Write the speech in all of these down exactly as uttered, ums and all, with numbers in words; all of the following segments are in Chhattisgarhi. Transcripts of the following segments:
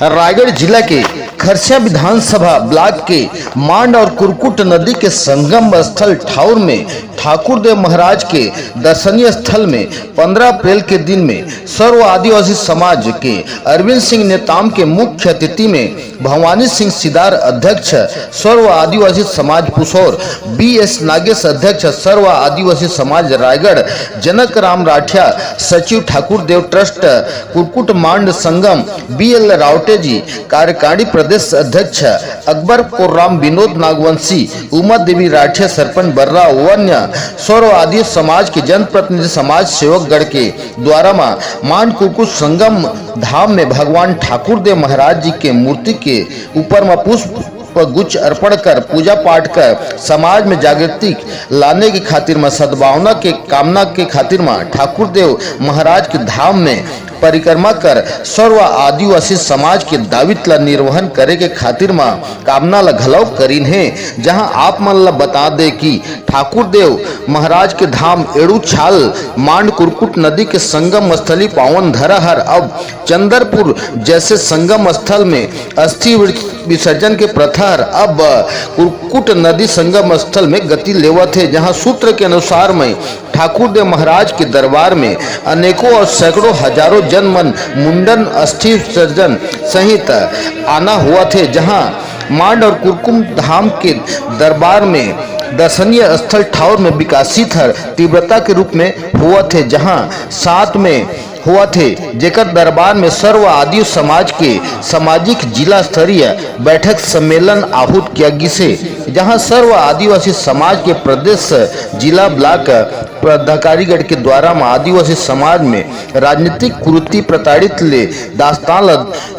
रायगढ़ जिला के खरसिया विधानसभा ब्लॉक के मांड और कुरकुट नदी के संगम स्थल ठाउर में ठाकुर देव महाराज के दर्शनीय स्थल में पन्द्रह अप्रैल के दिन में सर्व आदिवासी समाज के अरविंद सिंह नेताम के मुख्य अतिथि में भवानी सिंह सिदार अध्यक्ष सर्व आदिवासी समाज पुसौर, बी एस नागेश अध्यक्ष सर्व आदिवासी समाज रायगढ़, जनक राम राठिया सचिव ठाकुर देव ट्रस्ट कुरकुट मांड संगम, बी एल रावटे जी कार्यकारी प्रदेश अध्यक्ष, अकबर कोर्राम विनोद नागवंशी, उमा देवी राठिया सरपंच बर्रा, वन्य सर्व आदिवासी समाज के जनप्रतिनिधि समाज सेवक गण के द्वारा म मांड कुरकुट संगम धाम में भगवान ठाकुर देव महाराज जी के मूर्ति के ऊपर म पुष्प गुच्छ अर्पण कर पूजा पाठ कर समाज में जागृति लाने के खातिर म सद्भावना के कामना के खातिर म ठाकुर देव महाराज के धाम में परिक्रमा कर सर्व आदिवासी समाज के दावित ला निर्वहन करे के खातिर म कामना ला घलव करिन हे। जहां आप मन ला बता दे कि ठाकुर देव महाराज के धाम एड़ू छाल मांड कुरकुट नदी के संगम स्थली पावन धरा हर अब चंदरपुर जैसे संगम स्थल में अस्थि विसर्जन के प्रथा हर अब कुरकुट नदी संगम स्थल में गति लेवत हे, जहां सूत्र के अनुसार में ठाकुर देव महाराज के दरबार में अनेकों और सैकड़ों हजारों जन मन मुंडन, अस्थि विसर्जन सहित आना हुआ थे, जहां मांड और कुरकुम धाम के दरबार में दर्शनीय स्थल ठाउर में विकासित हर तीव्रता के रूप में हुआ थे, जहां साथ में हुआ थे, जेकर दरबार में सर्व आदिव समाज के सामाजिक जिला स्तरीय बैठक सम्मेलन आहूत किया गिसे, जहां सर्व आदिवासी समाज के प्रदेश, जिला, ब्लॉक पदाधिकारीगण के द्वारा म आदिवासी समाज में राजनीतिक कुरीति प्रताड़ित ले दास्तान ल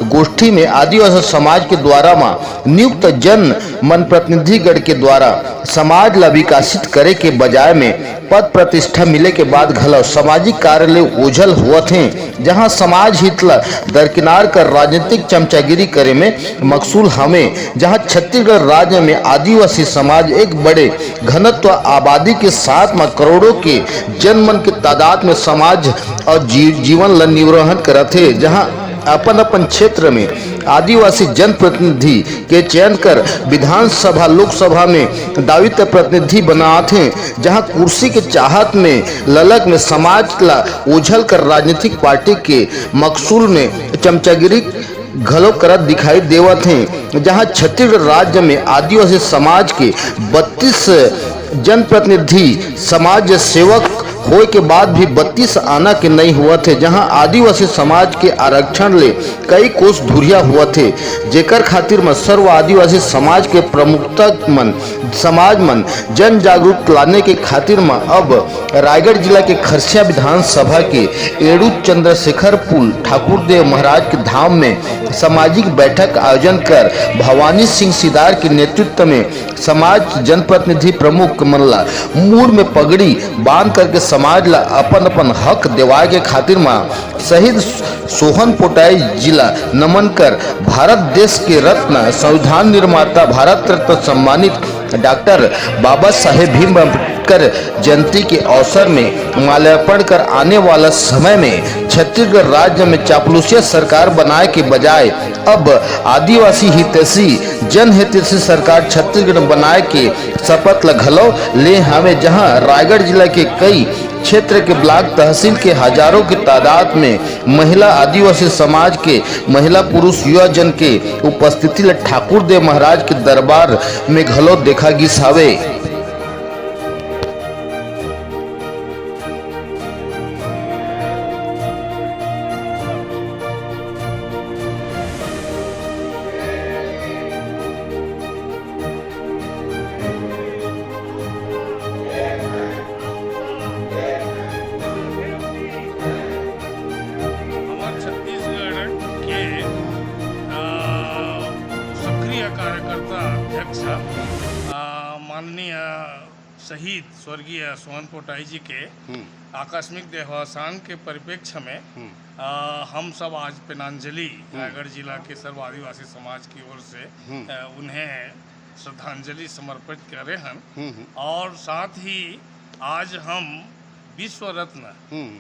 गोष्ठी में आदिवासी समाज के द्वारा म नियुक्त जन मन प्रतिनिधिगण के द्वारा समाज ला विकसित करे के बजाय में पद प्रतिष्ठा मिले के बाद घलो सामाजिक कार्य ले ओझल होवत हे, जहां समाज हित ला दरकिनार कर राजनीतिक चमचागिरी करे में मकसूल हवे, जहां छत्तीसगढ़ राज्य में आदिवासी समाज एक बड़े घनत्व आबादी के साथ म करोड़ों के जन मन के तादाद में समाज और जी-, जीवन ला निर्वहन करत हे, जहां अपन अपन क्षेत्र में आदिवासी जनप्रतिनिधि के चयन कर विधानसभा, लोकसभा में दावित प्रतिनिधि बनात हे, जहां कुर्सी के चाहत में ललक में समाज ला ओझल कर राजनीतिक पार्टी के मकसूल में चमचागिरी घलो करत दिखाई देवत हे, जहां छत्तीसगढ़ राज्य में आदिवासी समाज के बत्तीस जनप्रतिनिधि समाज सेवक होए के बाद भी बत्तीस आना के नई होवत हे, जहां आदिवासी समाज के आरक्षण ले कई कोस धुरिया होवत हे, जेकर खातिर म सर्व आदिवासी समाज के प्रमुखता मन, समाज मन जन जागरूक लाने के खातिर म अब रायगढ़ जिला के खरसिया विधानसभा के एड़ू चंद्रशेखर पुल ठाकुर देव महाराज के धाम में सामाजिक बैठक आयोजन कर भवानी सिंह सिदार के नेतृत्व में समाज जनप्रतिनिधि प्रमुख मन ला मुड़ में पगड़ी बांध करके समाज ला अपन अपन हक देवाए के खातिर म शहीद सोहन पोटाई जी ला नमन कर भारत देश के रत्न संविधान निर्माता भारत रत्न सम्मानित डॉक्टर बाबा साहेब भीम अम्बेडकर जयंती के अवसर में माल्यार्पण कर आने वाला समय में छत्तीसगढ़ राज्य में चापलूसिया सरकार बनाए के बजाय अब आदिवासी हितैषी, जनहितैषी सरकार छत्तीसगढ़ बनाए के शपथ ल घलो ले हावे, जहां रायगढ़ जिला के कई क्षेत्र के ब्लॉक तहसील के हजारों के तादाद में महिला आदिवासी समाज के महिला पुरुष युवा जन के उपस्थिति ल ठाकुर देव महाराज के दरबार में घलो देखा गिस हावे। हमर छत्तीसगढ़ के, अ, सक्रिय कार्यकर्ता अध्यक्ष, अ, माननीय शहीद स्वर्गीय सोहन पोटाई जी के हम्म। आकस्मिक देहावसान के परिप्रेक्ष्य में, हम्म। अ, हम सब आज पेनांजलि, हम्म। रायगढ़ जिला के सर्व आदिवासी समाज की ओर से, हम्म। अ, उन्हें श्रद्धांजलि समर्पित करे हन। हम्म, हम्म। और साथ ही आज हम विश्व रत्न हम्म।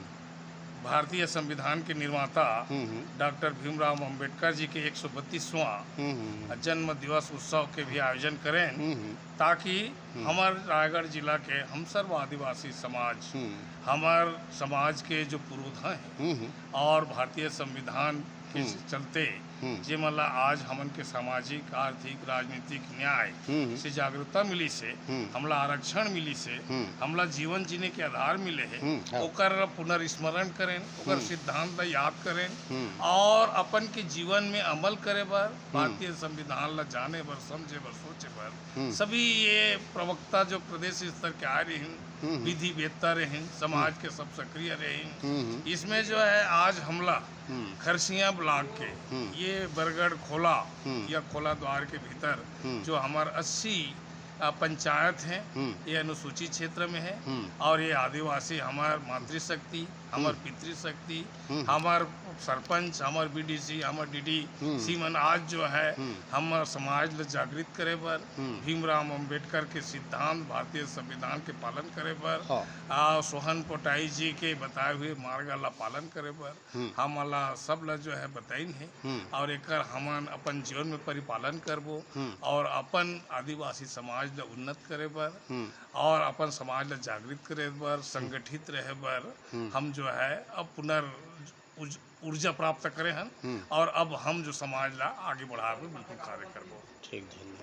भारतीय संविधान के निर्माता हम्म, हम्म। डॉक्टर भीमराव अंबेडकर जी के एक सौ बत्तीसवाँ हम्म, हम्म, हम्म। जन्म दिवस उत्सव के भी आयोजन करेन, हम्म, हम्म। ताकि हम्म। हमर रायगढ़ जिला के हम सर्व आदिवासी समाज, हम्म। हमर समाज के जो पुरोधा हे हम्म, हम्म। और भारतीय संविधान के हम्म। चलते हम्म। जेमन ला आज हमन के सामाजिक, आर्थिक, राजनीतिक न्याय हम्म। से जागरूकता मिलिस हे, हम्म। हमला आरक्षण मिलिस हे, हम्म। हमला जीवन जीने के आधार मिले हे, हम्म, हाँ। ओकर पुनर्स्मरण करेन, ओकर हम्म। सिद्धांत ला याद करेन हम्म। और अपन के जीवन में अमल करे बर, हम्म। भारतीय संविधान ला जाने बर, समझे बर, सोचे बर हम्म। सभी ये प्रवक्ता जो प्रदेश स्तर के आए रहिन, हम्म, हम्म। विधि वेत्ता रहिन, समाज हम्म। के सब सक्रिय रहिन। हम्म, हम्म। इसमें जो है आज हमला हम्म। खरसिया ब्लॉक के हम्म। ये बरगढ़ खोला हम्म। या खोला द्वार के भीतर हम्म। जो हमर अस्सी, अ, पंचायत हे, हम्म। ये अनुसूचित क्षेत्र में हे हम्म। और ये आदिवासी हमर मातृशक्ति, हमर हम्म। पितृशक्ति, हम्म। हमर सरपंच, हमर बीडीसी, हमर डीडी हम्म। सीमन आज जो है हम्म। हमर समाज ल जागृत करे बर हम्म। भीमराव अंबेडकर के सिद्धांत, भारतीय संविधान के पालन करे बर, हाँ। आ, सोहन पोटाई जी के बताए हुए मार्ग ला पालन करे बर हम्म। हमन ला सब ला जो है बताइन हे हम्म। और एकर हमन अपन जीवन में परिपालन करबो हम्म। और अपन आदिवासी समाज ला उन्नत करे बर हम्म। और अपन समाज ला जागृत करे बर, संगठित रहे बर हम्म। हम जो है अब पुनर उज-, ऊर्जा प्राप्त करे हन हम्म। और अब हम जो समाज ला आगे बढ़ावे बर बिल्कुल कार्य करबो। ठीक, धन्यवाद।